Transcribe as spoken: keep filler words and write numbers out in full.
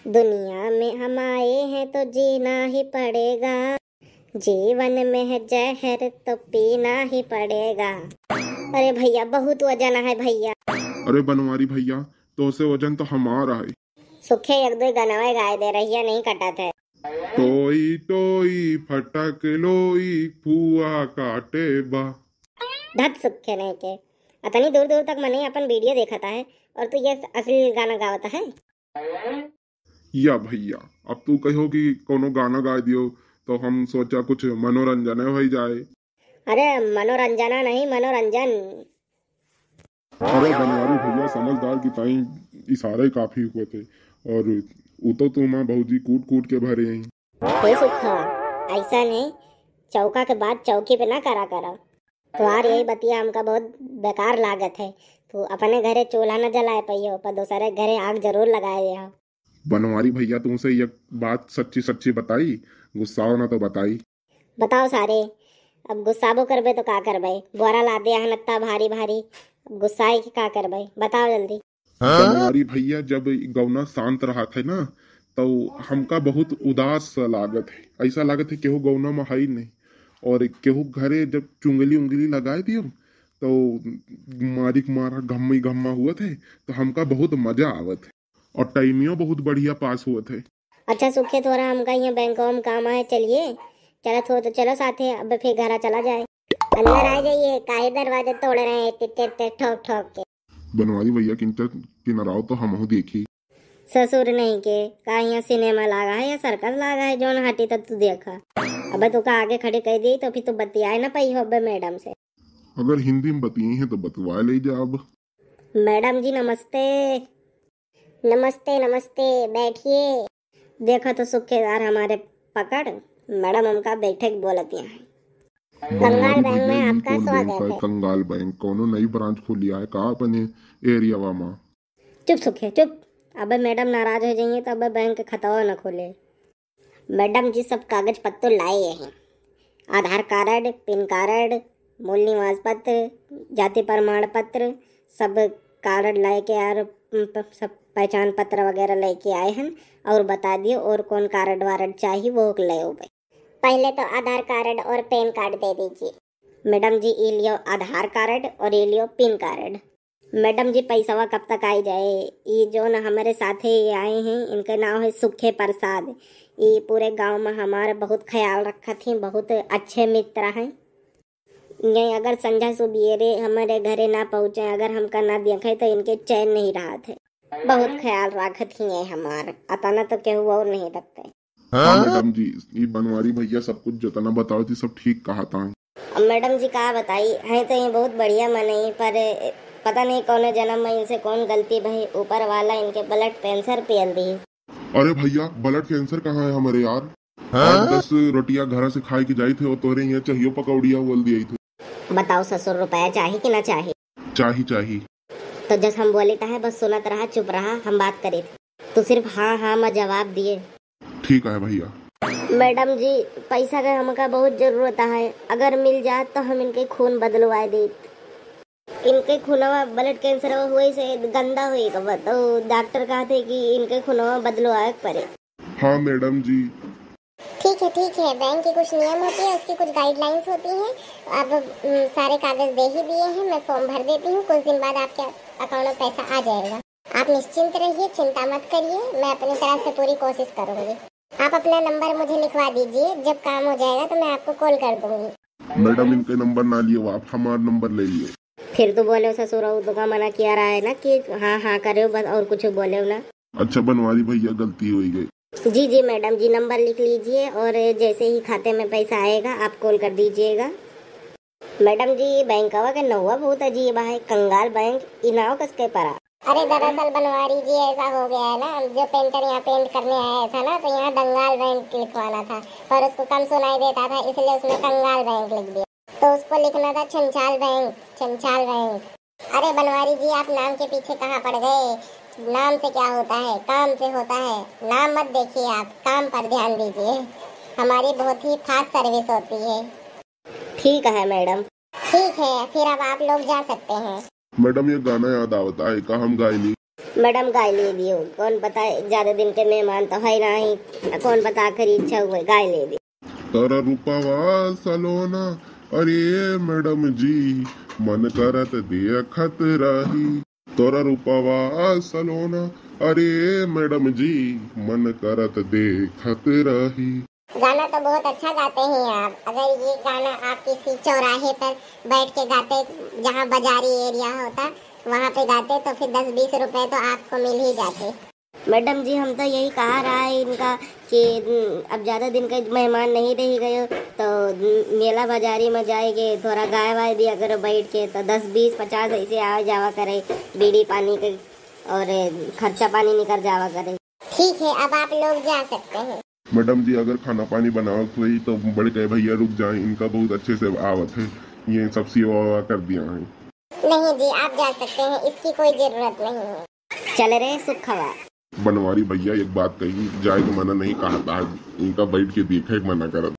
दुनिया में हम आए हैं तो जीना ही पड़ेगा, जीवन में है जहर तो पीना ही पड़ेगा। अरे भैया, बहुत वजन है भैया। अरे बनवारी भैया, तोसे वजन तो हमारा है। सुखे एक दो गनवा गाय दे, रहिया नहीं कटत है। टोई टोई फटक लोई फुआ काटे बा। धत सुखे नहीं के, अतनी दूर दूर तक मने अपन वीडियो देखता है और तू ये अश्लील गाना गावता है। या भैया, अब तू कहो कि कोनो गाना गाय दियो, तो हम सोचा कुछ मनोरंजन हो जाए। अरे मनोरंजना नहीं, मनोरंजन। अरे बनवारी भैया, समझदार की ताई इशारे काफी हुए थे, और उ तो तुम भौजी कूट कूट के भरे हैं। हे सुखा, ऐसा नहीं, चौका के बाद चौकी पे ना करा करा। तोहार यही बतिया हमका बहुत बेकार लागत है। तू अपने घरे चूल्हा न जलाए पइहो, पर दूसरे घरे आग जरूर लगाए हो। बनवारी भैया, तुमसे एक बात सच्ची सच्ची बताई, गुस्साओ ना तो बताई। बताओ सारे, अब गुस्साबो करबे तो का करबे? बोरा लादे हन अत्ता भारी भारी, अब गुस्साए के का करबे? बताओ जल्दी। बनवारी भैया, जब गौना शांत रहत है ना, तो हमका बहुत उदास लागत है, ऐसा लागत है केहू गौना में है ही नहीं। और केहू घरे जब चुंगली उंगली लगाए दियो, तो मारिक मारा घम्मी घम्मा हुआ थे, तो हमका बहुत मजा आवत है और टाइमियो बहुत बढ़िया पास हुआ थे। अच्छा सुखे, थोड़ा हमका यहाँ बैंक में काम है, चलिए। चलत हो तो चलो साथे, अब फिर घरा चला जाए। अंदर आ जाइए, काहे दरवाजे तोड़ रहे हैं इतने इतने ठोक ठोक के। बनवारी भैया, किंचर किनराव तो हमहू देखी। ससुर नहीं के, का यहाँ सिनेमा लागा है या सर्कस लागा है, जौन हटी तब तू देखा। अबे तू का आगे खड़ी कह दी तो फिर तू बतियाए ना पाई हो अबे मैडम से। अगर हिंदी में बतियाई है तो बतवा ले जा अब। मैडम जी नमस्ते। नमस्ते नमस्ते, बैठिए। देखा तो सुखेदार हमारे पकड़, मैडम हमका बैठे के बोलत यहाँ है। कंगाल बैंक में आपका स्वागत है। कंगाल बैंक कौनो नई ब्रांच खोली है का अपने एरियावा में? चुप सुखे चुप, अबे मैडम नाराज हो जाइए तो अबे बैंक के खतवा न खोले। मैडम जी सब कागज पत्तर लाए हैं, आधार कार्ड, पिन कार्ड, मूल निवास पत्र, जाति प्रमाण पत्र, सब कार्ड लेके और, उम, प-, सब पहचान पत्र वगैरह लेके आए हैं और बता दियो और कौन कार्ड वार्ड चाहिए वो ले ओबे। पहले तो आधार कार्ड और पैन कार्ड दे दीजिए। मैडम जी, ई लियो आधार कार्ड और ई लियो पिन कार्ड। मैडम जी, पैसवा कब तक आई जाए? ई जो न हमारे साथे ये आए हैं, इनके नाम है सुखे प्रसाद। ई पूरे गांव में हमारे बहुत ख्याल रखत हैं, बहुत अच्छे मित्र हैं। ये अगर संझा सुबेरे हमारे घरे ना पहुँचे, अगर हमका ना देखे तो इनके चैन नहीं रहत है। बहुत ख्याल रखत ही है हमार, अतना तो केहू और नहीं रखते। हाँ मैडम जी, ई बनवारी भैया सब कुछ जतना बतावत ही सब ठीक कहत हैं। अब मैडम जी का बताई, हैं तो ये बहुत बढ़िया मनई, पर पता नहीं कौने जन्म में इनसे कौन गलती भई, ऊपर वाला इनके blood cancer पेल दी। अरे भैया, blood cancer कहाँ है हमारे यार? हाँ? पाँच दस रोटियां घर से खाए के जाई थे और तोहरे यहाँ चाहियो पकौड़िया बोल दिए थे। बताओ ससुर, रुपया चाही कि ना चाही? चाही, चाही। तो जस हम बोले थे, बस सुनत रहा, चुप रहा, हम बात करे थे। तू सिर्फ हाँ, हाँ में जवाब दिए। ठीक है भैया। मैडम जी, पैसा के हमका बहुत जरूरत है, अगर मिल जात तो हम इनके खून बदलवाए देत। इनके खूनवा blood cancer हुए से गंदा हुई गवा, तो डॉक्टर कहते कि इनके खूनवा बदलवाए के पड़े। हाँ मैडम जी। ठीक है, ठीक है, बैंक की कुछ नियम होती है, उसकी कुछ guidelines होती हैं। अब, उम, सारे कागज दे ही दिए हैं, मैं form भर देती हूँ, कुछ दिन बाद आपके account में पैसा आ जाएगा। आप निश्चिंत रहिए, चिंता मत करिए, मैं अपनी तरफ से पूरी कोशिश करूँगी। आप अपना नंबर मुझे लिखवा दीजिए, जब काम हो जाएगा तो मैं आपको कॉल कर दूँगी। मैडम, इनके नंबर ना लियो आप, हमार नंबर ले लियो। फिर तो बोले ससुर, वो तो का मना किया रहा है ना कि हाँ, हाँ करे बस और कुछ बोले ना। अच्छा बनवारी भैया, गलती हो गई। जी, जी मैडम जी, नंबर लिख लीजिए और जैसे ही खाते में पैसा आएगा आप कॉल कर दीजिएगा। मैडम जी, बैंकवा के नौवा बहुत अजीब है, कंगाल बैंक, ई नाव कस के पड़ा? अरे दरअसल बनवारी जी ऐसा हो गया है ना, जो पेंटर यहाँ पेंट करने आया था ना, तो यहाँ दंगाल बैंक लिखवाना था, पर उसको कम सुनाई देता था, इसलिए उसने कंगाल बैंक लिख दिया। तो उसको लिखना था छंछाल बैंक, छंछाल बैंक। अरे बनवारी जी, आप नाम के पीछे कहाँ पड़ गए? नाम से क्या होता है, काम से होता है। नाम मत देखिए आप, काम पर ध्यान दीजिए। हमारी बहुत ही fast service होती है। ठीक है मैडम। ठीक है, फिर अब आप लोग जा सकते हैं। मैडम, ये गाना याद आवता है का, हम गाए ली? मैडम, गाय ले दियो, कौन पता, ज्यादा दिन के मेहमान तो है नाही, कौन पता आखिरी इच्छा हुए, गाय ले दियो। तोरा रूपवा सलोना, अरे मैडम जी, मन करत देखत रही। तोरा रूपवा सलोना, अरे मैडम जी, मन करत देखत रही। गाना तो बहुत अच्छा गाते हैं आप। अगर ये गाना आप किसी चौराहे पर बैठ के गाते, जहाँ बाजारी एरिया होता, वहाँ पे गाते, तो फिर दस बीस रुपए तो आपको मिल ही जाते। मैडम जी, हम तो यही कहा रहा है इनका कि, उम, अब ज्यादा दिन का मेहमान नहीं रही गयो, तो, उम, मेला बाजारी में जाएंगे, थोड़ा गाय वाय दिया करो बैठ के, तो दस बीस पचास ऐसे आवा जावा करे, बीड़ी पानी के और खर्चा पानी निकल जावा करे। ठीक है, अब आप लोग जा सकते हैं। मैडम जी, अगर खाना पानी बनावत हुई तो बड़के भैया रुक जाएं, इनका बहुत अच्छे से आवत है, ये सब सेवा वेवा कर दिया है। नहीं जी, आप जा सकते हैं, इसकी कोई जरूरत नहीं है। चल रे सुखवा। बनवारी भैया, एक बात कही, जाए के मना नहीं कहा था, इनका बैठ के देखे के मना करत।